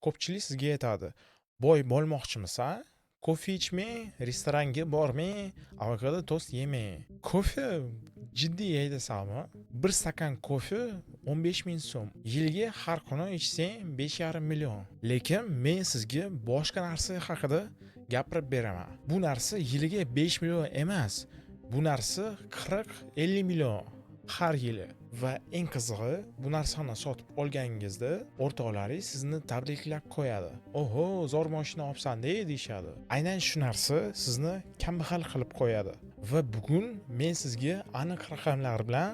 Ko'pchilik sizga aytadi: "Boy bo'lmoqchimisan? Kofe ichmang, restoranga bormang, avokado tost yemang." Kofe, jiddiy aytasanmi? Bir stakan kofe 15 ming so'm. Yiliga har kuni ichsang, 5,5 million. Lekin men sizga boshqa narsa haqida gapirib beraman. Bu narsa yiliga 5 million emas. Bu narsa 40-50 million har yili. Va eng qizig'i, bu narsani sotib olganingizda o'rtoqlaringiz sizni tabriklab qo'yadi. "Oho, zo'r mashina olibsan-de", deyishadi. Aynan shu narsa sizni kambag'al qilib qo'yadi. Va bugun men sizga aniq raqamlar bilan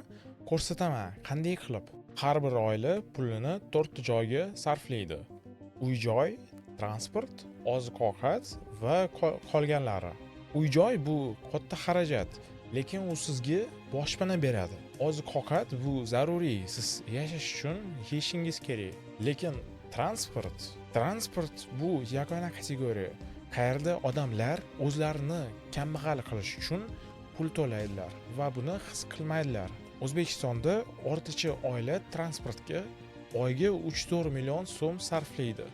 ko'rsataman, qanday qilib. Har bir oila pulini to'rtta joyga sarflaydi: uy-joy, transport, oziq-ovqat va qolganlari. Uy-joy bu katta xarajat, lekin u sizga boshpana beradi. Oziq-ovqat bu zaruriy, siz yashash uchun yeyishingiz kerak. Lekin transport bu yagona kategoriya, qayerda odamlar o'zlarini kambag'al qilish uchun pul to'laydilar va buni his qilmaydilar. O'zbekistonda o'rtacha oila transportga oyiga 3-4 million so'm sarflaydi.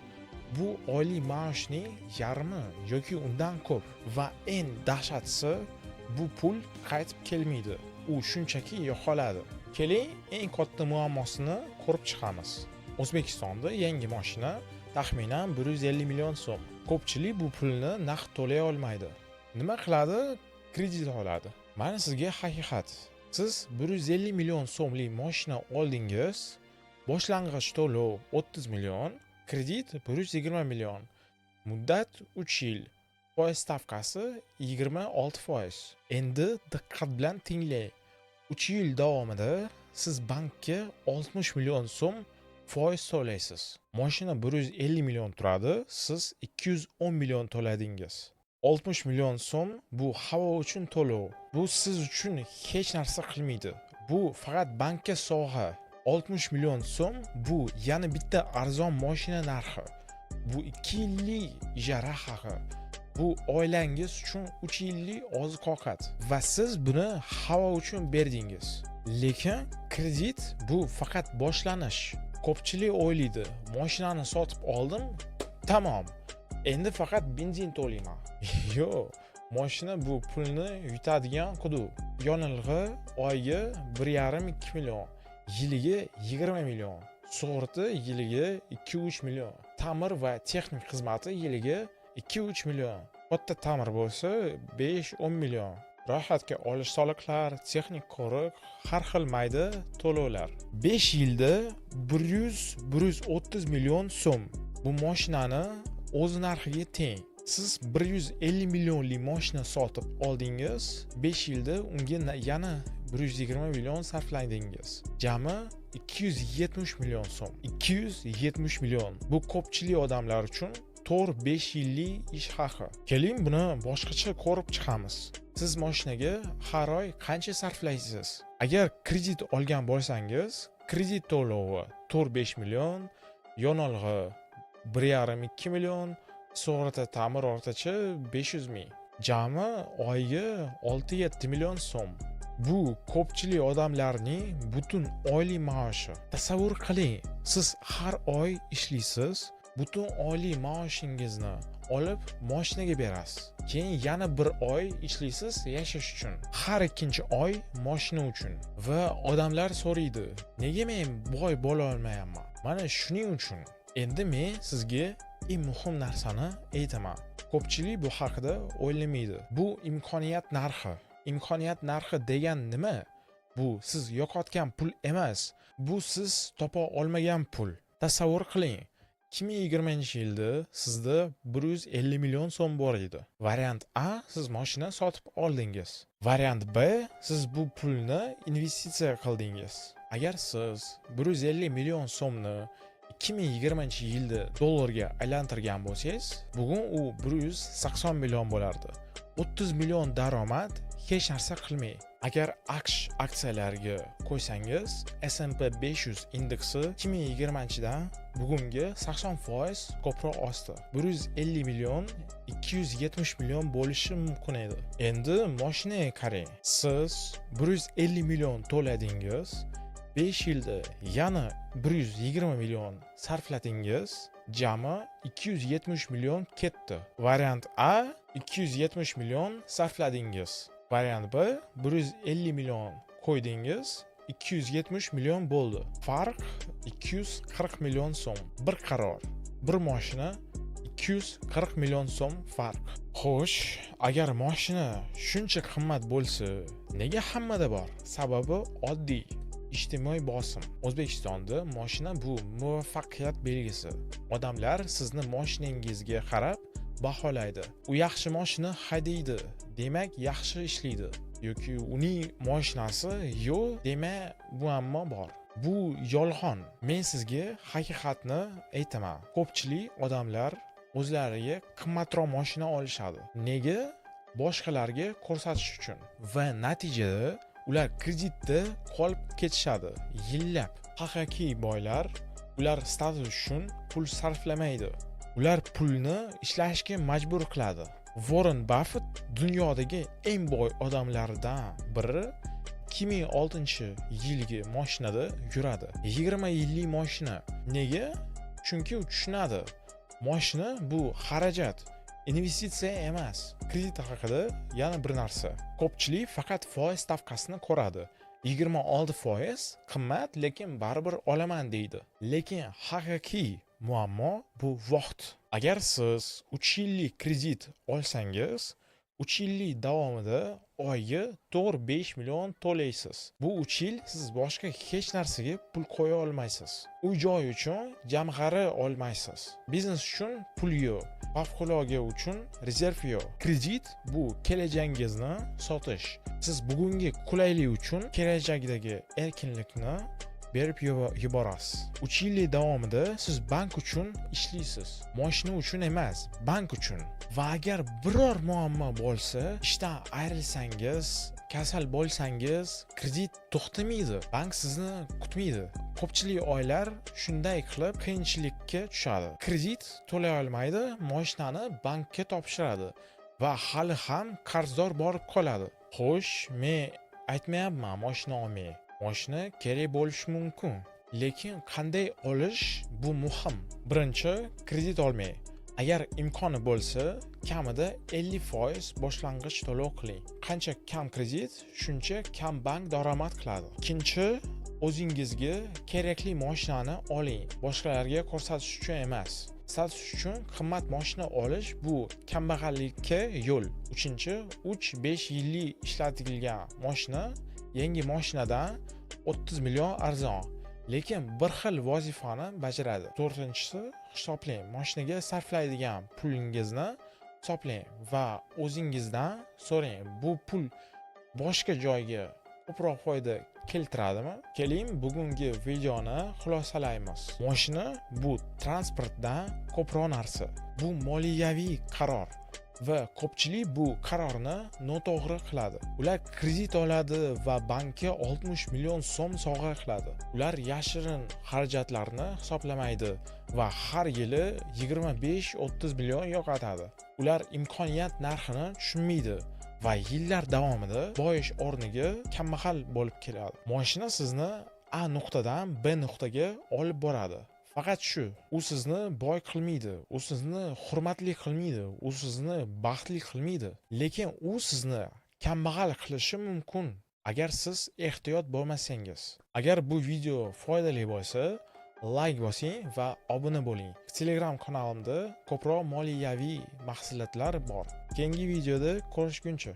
Bu oylik maoshning yarmi yoki undan ko'p. Va eng dahshatlisi, bu pul qaytib kelmaydi. U shunchaki yo'qoladi. Keling, eng katta muammosini ko'rib chiqamiz. O'zbekistonda yangi mashina taxminan 150 million so'm. Ko'pchilik bu pulni naqd to'lay olmaydi. Nima qiladi? Kredit oladi. Mana sizga haqiqat. Siz 150 million so'mlik mashina oldingiz, boshlang'ich to'lov 30 million, kredit 120 million. Muddat 3 yil. Foiz stavkasi 26%. Endi diqqat bilan tinglang. 3 yil davomida siz bankka 60 million so'm foiz to'laysiz. Mashina 150 million turadi, siz 210 million to'ladingiz. 60 million so'm bu havo uchun to'lov. Bu siz uchun hech narsa qilmaydi. Bu faqat bankka sovg'a. 60 million so'm bu yana bitta arzon mashina narxi. Bu 2 yillik ijara haqi. Bu oilangiz uchun 3 yillik oziq-ovqat va siz buni havo uchun berdingiz. Lekin kredit bu faqat boshlanish. Ko'pchilik o'ylaydi: "Mashinani sotib oldim, tamom. Endi faqat benzin to'layman." Yo'q, mashina bu pulni yutadigan quduq. Yonilg'i oyiga 1,5-2 million, yiliga 20 million. Sug'urta yiliga 2-3 million. Ta'mir va texnik xizmati yiliga 2-3 million. Katta ta'mir bo'lsa, 5-10 million. Ro'yxatga olish soliqlar, texnik ko'rik, har xil mayda to'lovlar. 5 yilda 100-130 million so'm. Bu mashinani o'z narxiga teng. Siz 150 millionlik mashina sotib oldingiz, 5 yilda unga yana 120 million sarfladingiz. Jami 270 million so'm. 270 million. Bu ko'pchilik odamlar uchun 4-5 yillik ish haqi. Keling, buni boshqacha ko'rib chiqamiz. Siz mashinaga har oy qancha sarflaysiz? Agar kredit olgan bo'lsangiz, kredit to'lovi 4-5 million, yonilg'i 1,5-2 million, sug'urta, ta'mir o'rtacha 500 ming. Jami oyiga 6-7 million so'm. Bu ko'pchilik odamlarning butun oylik maoshi. Tasavvur qiling, siz har oy ishlaysiz, butun oylik maoshingizni olib moshinaga berasiz. Keyin yana bir oy ishlaysiz yashash uchun. Har ikkinchi oy moshina uchun. Va odamlar so'raydi: "Nega men boy bo'la olmayapman?" Mana shuning uchun. Endi men sizga eng muhim narsani aytaman. Ko'pchilik bu haqida o'ylamaydi. Bu imkoniyat narxi. Imkoniyat narxi degan nima? Bu siz yo'qotgan pul emas. Bu siz topa olmagan pul. Tasavvur qiling. 2020-yilda sizda 150 million so'm bor edi. Variant A: siz mashina sotib oldingiz. Variant B: siz bu pulni investitsiya qildingiz. Agar siz 150 million so'mni 2020-yilda dollarga aylantirgan bo'lsangiz, bugun u 180 million bo'lardi. 30 million daromad hech narsa qilmay. Agar AQSh aksiyalariga qo'ysangiz, S&P 500 indeksi 2020-dan bugunga 80% ko'proq oshdi. 150 million 270 million bo'lishi mumkin edi. Endi mashinaga qarang. Siz 150 million to'ladingiz, 5 yilda yana 120 million sarfladingiz. Jami 270 million ketdi. Variant A: 270 million sarfladingiz. Variant B: 150 million qo'ydingiz, 270 million bo'ldi. Farq 240 million so'm. Bir qaror, bir moshina, 240 million so'm farq. Xo'sh, agar moshina shuncha qimmat bo'lsa, nega hammada bor? Sababi oddiy: ijtimoiy bosim. O'zbekistonda moshina bu muvaffaqiyat belgisi. Odamlar sizni moshinangizga qarab baholaydi. U yaxshi moshina haydaydi, demak, yaxshi ishlaydi, yoki uning moshinasi yo'q, demak, muammo bor. Bu yolg'on. Men sizga haqiqatni aytaman. Ko'pchilik odamlar o'zlariga qimmatroq moshina olishadi. Nega? Boshqalarga ko'rsatish uchun. Va natijada ular kreditda qolib ketishadi yillab. Haqiqiy boylar, ular status uchun pul sarflamaydi. Ular pulni ishlashga majbur qiladi. Warren Buffett, dunyodagi eng boy odamlardan biri, 2006 yilgi mashinada yuradi. 20 yillik mashina. Nega? Chunki u tushunadi: moshina bu xarajat, investitsiya emas. Kredit haqida yana bir narsa. Ko'pchilik faqat foiz stavkasini ko'radi. 26% qimmat, lekin baribir olaman, deydi. Lekin haqiqiy muammo bu vaqt. Agar siz 3 yillik kredit olsangiz, 3 yillik davomida oyiga 4-5 million to'laysiz. Bu 3 yil siz boshqa hech narsaga pul qo'ya olmaysiz. Uy joy uchun jamg'ara olmaysiz. Biznes uchun pul yo'q. Favqulodda uchun rezerv yo'q. Kredit bu kelajagingizni sotish. Siz bugungi qulaylik uchun kelajakdagi erkinlikni berib yuborasiz. 3 yillik davomida siz bank uchun ishlaysiz. Moshina uchun emas, bank uchun. Va agar biror muammo bo'lsa, ishdan ayrilsangiz, kasal bo'lsangiz, kredit to'xtamaydi. Bank sizni kutmaydi. Ko'pchilik oilalar shunday qilib qiyinchilikka tushadi. Kredit to'lay olmaydi, moshinani bankka topshiradi va hali ham qarzdor borib qoladi. Xo'sh, men aytmayapman moshina olmang. Moshina kerak bo'lishi mumkin, lekin qanday olish, bu muhim. Birinchi, kredit olmang. Agar imkoni bo'lsa, kamida 50% boshlang'ich to'lov qiling. Qancha kam kredit, shuncha kam bank daromad qiladi. Ikkinchi, o'zingizga kerakli moshinani oling, boshqalarga ko'rsatish uchun emas. Status uchun qimmat moshina olish bu kambag'allikka yo'l. Uchinchi, 3-5 yillik ishlatilgan moshina yangi moshinadan 30 million arzon, lekin bir xil vazifani bajaradi. To'rtinchisi, hisoblang. Moshinaga sarflaydigan pulingizni hisoblang va o'zingizdan so'rang: bu pul boshqa joyga ko'proq foyda keltiradimi? Keling, bugungi videoni xulosalaymiz. Moshina bu transportdan ko'proq narsa. Bu moliyaviy qaror va ko'pchilik bu qarorni noto'g'ri qiladi. Ular kredit oladi va bankka 60 million so'm sovg'a qiladi. Ular yashirin xarajatlarni hisoblamaydi va har yili 25-30 million yo'qotadi. Ular imkoniyat narxini tushunmaydi va yillar davomida boyish o'rniga kambag'al bo'lib keladi. Moshina sizni A nuqtadan B nuqtaga olib boradi. Faqat shu. U sizni boy qilmaydi, u sizni hurmatli qilmaydi, u sizni baxtli qilmaydi, lekin u sizni kambag'al qilishi mumkin, agar siz ehtiyot bo'lmasangiz. Agar bu video foydali bo'lsa, layk bosing va obuna bo'ling. Telegram kanalimda ko'proq moliyaviy mahsulotlar bor. Keyingi videoda ko'rishguncha.